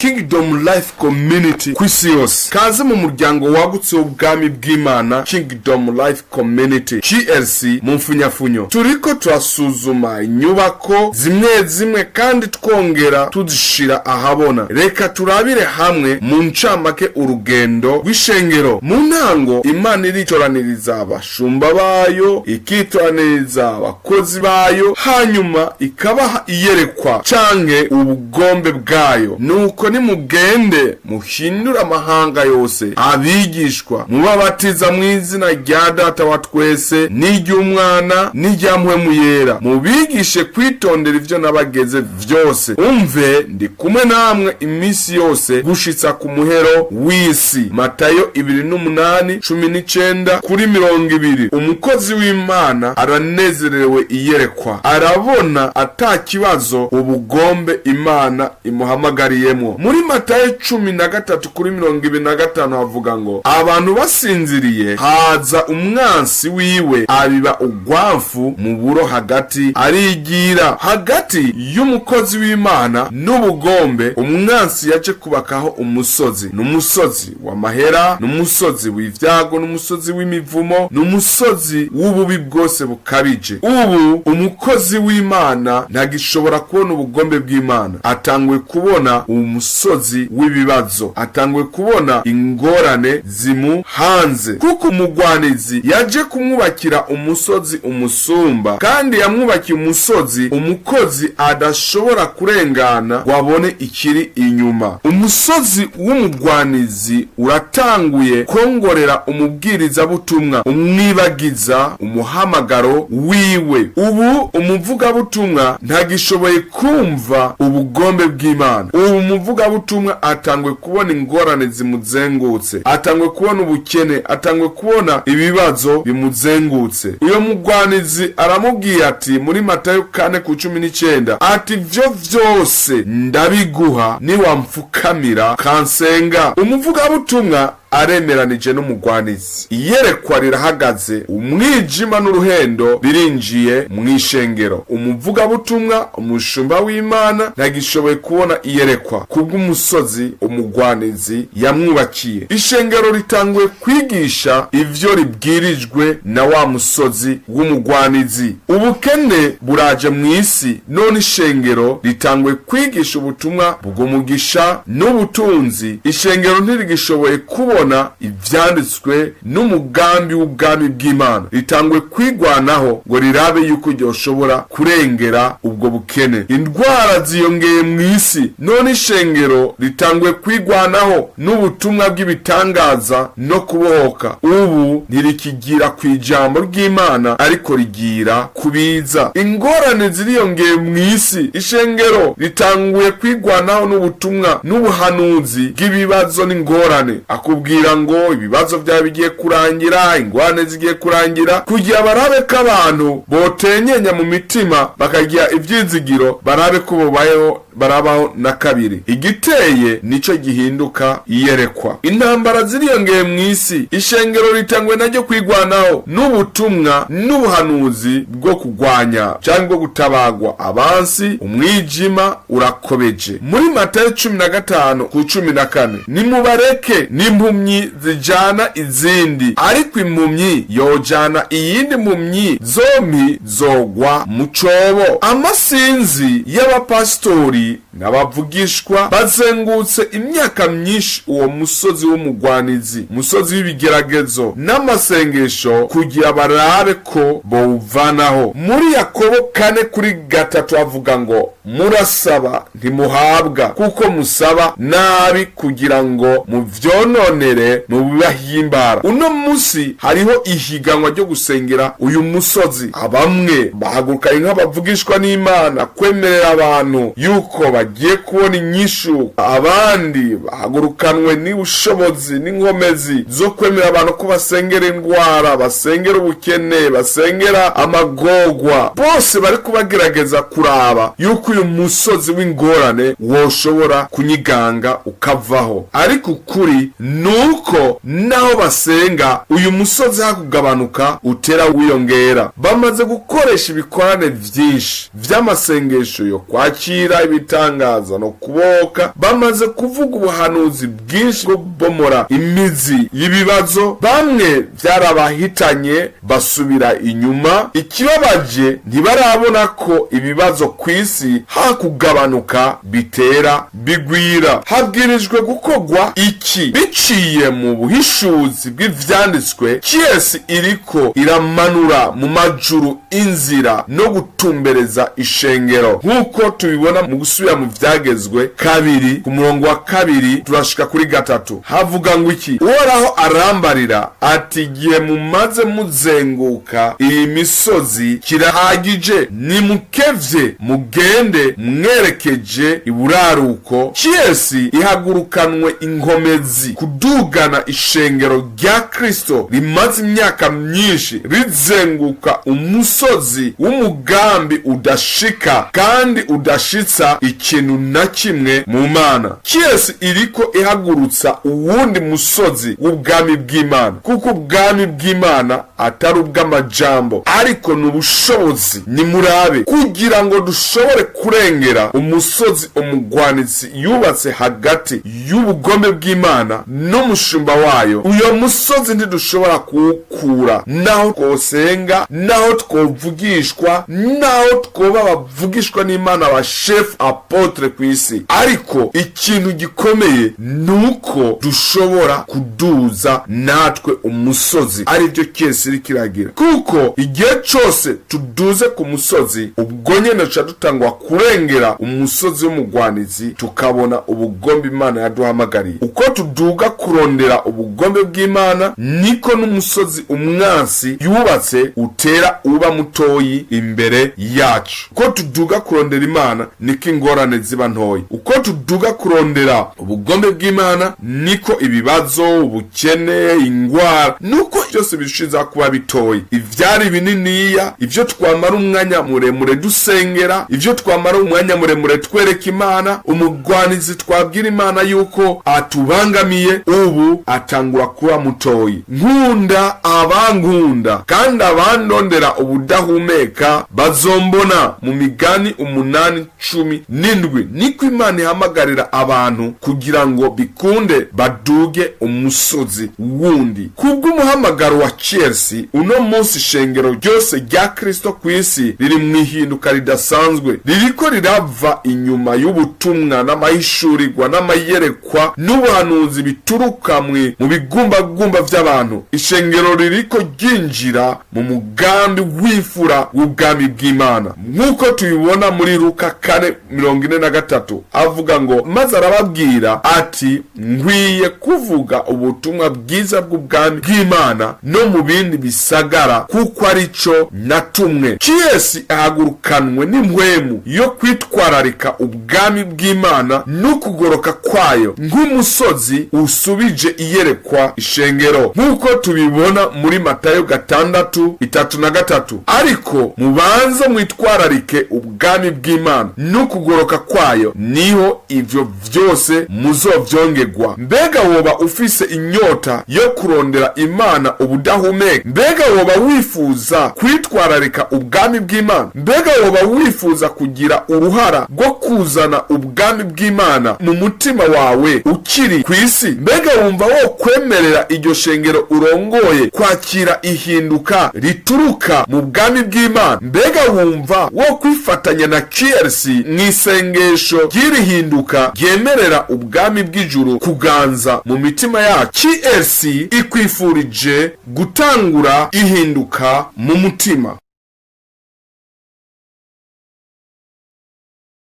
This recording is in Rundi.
Kingdom Life Community ku isi yose. Kaze mu muryango wagutse w'ubwami bw'Imana, Kingdom Life Community, KLC mu mfunyafunyo. Turiko turasuzuma inyubako zimwe zimwe kandi twongera tuzishira ahabona. Reka turabire hamwe mu ncamake urugendo rw'ishengero. Mu ntango Imana iritoraniriza abashumba bayo, ikitoraniriza abakozi bayo, hanyuma ikabaha iyerekwa canke ubugombe bwayo. Nuko nimugende muhindure amahanga yose abigishwa, mubabatiza mu izina rya Data wa twese n'iry'Umwana n'irya Mpwemu Yera, mubigishe kwitondera ivyo nabageze vyose. Umve, ndi kumwe namwe iminsi yose gushitsa ku muhero w'isi. Matayo 28:19-20. Umukozi w'Imana aranezerewe iyerekwa, arabona ata kibazo ubugombe Imana imuhamagariyemwo. Muri Matayo 13:25 havuga ngo: "Abantu basinziriye, haza umwansi wiwe abiba ugwamfu mu buro hagati, arigira." Hagati y'umukozi w'Imana n'ubugombe, umwansi yaje kubakaho umusozi. N'umusozi w'amahera, n'umusozi w'ivyago, n'umusozi w'imivumo, n'umusozi w'ububi bwose bukabije. Ubu umukozi w'Imana ntagishobora kubona ubugombe bw'Imana, atanguye kubona umusozi w'ibibazo, atanguye kubona ingorane zimuhanze, kuko umugwanizi yaje kumwubakira umusozi umusumba, kandi yamwubakiye umusozi umukozi adashobora kurengana ngo abone ikiri inyuma. Umusozi w'umugwanizi uratanguye kongorera umubwirizabutumwa, umwibagiza umuhamagaro wiwe. Ubu umuvugabutumwa ntagishoboye kumva ubugombe bw'Imana. Ubu umuvugabutumwa atanguye kubona ingorane zimuzengutse, atanguye kubona ubukene, atanguye kubona ibibazo bimuzengutse. Uyo mugwanizi aramubwiye ati muri Matayo 4:19 ati: "Vyo vyose ndabiguha niwamfukamira kansenga." Umuvugabutumwa aremeranije n'umugwanizi, iyerekwa rirahagaze, umwijima n'uruhendo birinjiye mu ishengero. Umuvugabutumwa, umushumba w'Imana, ntagishoboye kubona iyerekwa kubw'umusozi umugwanizi yamwubakiye. Ishengero ritanguye kwigisha ivyo ribwirijwe na wa musozi w'umugwanizi. Ubukene buraje mu isi, none ishengero ritanguye kwigisha ubutumwa bw'umugisha n'ubutunzi. Ishengero ntirigishoboye kubona ivyanditswe n'umugambi w'ubwami bw'Imana, ritanguye kwigwanaho ngo rirabe yuko ryoshobora kurengera ubwo bukene. Indwara ziyongeye mu isi, none ishengero ritanguye kwigwanaho n'ubutumwa bw'ibitangaza no kubohoka. Ubu ntirikigira ku ijambo ry'Imana, ariko rigira kubiza. Ingorane ziriyongeye mu isi, ishengero ritanguye kwigwanaho n'ubutumwa n'ubuhanuzi bw'ibibazo n'ingorane. Akubwira ngo ibibazo byaba bigiye kurangira, ingorane zigiye kurangira, kugira barabe ko abantu botenyenya mu mitima, bakagira ivyizigiro, barabe ko bobayeho, barabaho na kabiri. Igiteye nico gihinduka iyerekwa. Intambara ziriyongeye mu isi, ishengero ritangwe naryo kwigwanaho n'ubutumwa n'ubuhanuzi bwo kugwanya cyangwa bwo gutabagwa abansi. Umwijima urakobeje. Muri Matayo 15:14: "Nimubareke, n'impumyi zijana izindi, ariko impumyi yojana iyindi mpumyi, zompi zogwa mu cobo." Amasinzi y'abapasitori n'abavugishwa bazengutse imyaka myinshi uwo musozi w'umugwanizi, umusozi w'ibigeragezo n'amasengesho, kugira barabe ko bowuvanaho. Muri Yakobo 4:3 avuga ngo: "Murasaba ntimuhabwa, kuko musaba nabi, kugira ngo muvyononere mu bibahimbara." Uno munsi hariho ihiganwa ryo gusengera uyu musozi. Abamwe bahagurukanye nk'abavugishwa n'Imana kwemerera abantu yuko bagiye kubona inyishu, abandi bahagurukanwe n'ubushobozi n'inkomezi zo kwemera abantu ko basengera indwara, basengera ubukene, basengera amagogwa. Bose bari kubagerageza kuraba yuko uyu musozi w'ingorane woshobora kunyiganga ukavaho. Ariko ukuri nuko naho basenga, uyu musozi hakugabanuka utera wiyongera. Bamaze gukoresha ibikorane vyinshi vy'amasengesho yo kwakira ibitangaza. ibitangaza no kubohoka, bamaze kuvuga ubuhanuzi bwinshi bwo kubomora imizi y'ibibazo. Bamwe byarabahitanye basubira inyuma. Ikibabaje, ntibarabona ko ibibazo ku isi hakugabanuka bitera bigwira. Habwirijwe gukorwa iki? Biciye mu buhishuzi bw'ivyanditswe, KS iriko iramanura mu majuru inzira no gutumbereza ishengero, nk'uko tubibona mu gusubira mu vyagezwe 2 ku murongo wa 2 turashika kuri 3. Havuga ngo iki? Uhoraho arambarira ati: igihe mumaze muzenguka iyi misozi kirahagije, nimukevye mugende mwerekeje iburaruko. KS ihagurukanwe inkomezi kudugana ishengero rya Kristo rimaze imyaka myinshi rizenguka umusozi w'umugambi udashika kandi udashitsa ikintu na kimwe mu Mana. KS iriko ihagurutsa uwundi musozi w'ubwami bw'Imana, kuko ubwami bw'Imana atari ubw'amajambo ariko ni ubushobozi. Nimurabe, kugira ngo dushobore kurengera umusozi umugwanizi yubatse hagati y'ubugome bw'Imana n'umushumba wayo, uyo musozi ntidushobora kuwukura naho twosenga, naho twovugishwa, naho twoba abavugishwa n'Imana, ba chef apôtre ku isi. Ariko ikintu gikomeye ni uko dushobora kuduza natwe umusozi, aribyo KS iriko iragira, kuko igihe cose tuduze ku musozi, ubwo nyene duca dutangwa kurengera umusozi w'umugwanizi, tukabona ubugombe Imana yaduhamagariye. Uko tuduga kurondera ubugombe bw'Imana, niko n'umusozi umwansi yubatse utera uba mutoyi imbere yacu. Uko tuduga kurondera Imana, niko ingorane ziba ntoyi. Uko tuduga kurondera ubugombe bw'Imana, niko ibibazo, ubukene, ingwara, nuko byose birushiza kuba bitoyi. Ivyari bininiya, ivyo twamara umwanya muremure dusengera, ivyo twamara umwanya muremure twereka Imana, umugwanizi twabwira Imana yuko atubangamiye, ubu atangura kuba mutoyi. Nkunda abankunda kandi abandondera ubudahumeka bazombona. Mu Migani 8:17 niko Imana ihamagarira abantu kugira ngo bikunde baduge umusozi wundi. Kubw'umuhamagaro wa Chelsea, uno munsi ishengero ryose rya Kristo ku isi riri mu ihinduka ridasanzwe, ririko rirava inyuma y'ubutumwa n'amahishurirwa n'amayerekwa n'ubuhanuzi bituruka mwe mu bigumbagumba vy'abantu. Ishengero ririko ryinjira mu mugambi w'imfura w'ubwami bw'Imana, nk'uko tubibona muri Luka 4:43, avuga ngo: maze arababwira ati: nkwiye kuvuga ubutumwa bwiza bw'ubwami bw'Imana no mu bindi bisagara, kuko arico natumwe. KS ahagurukanwe n'impwemu yo kwitwararika ubwami bw'Imana n'ukugoroka kwayo, nk'umusozi usubije iyerekwa ishengero, nk'uko tubibona muri Matayo 6:33: ariko mubanze mwitwararike ubwami bw'Imana n'ukugoroka kwayo, niho ivyo vyose muzovyongerwa. Mbega woba ufise inyota yo kurondera Imana ubudahumeka? Mbega woba wifuza kwitwararika ubwami bw'Imana? Mbega woba wifuza kugira uruhara rwo kuzana ubwami bw'Imana mu mutima wawe ukiri ku isi? Mbega wumva wo kwemerera iryo shengero urongoye kwakira ihinduka rituruka mu bwami bw'Imana? Mbega wumva wo kwifatanya na KRC mu isengesho ry'iri hinduka ryemerera ubwami bw'ijuru kuganza mu mitima yacu? KRC ikwifurije gutangura ihinduka mu mutima.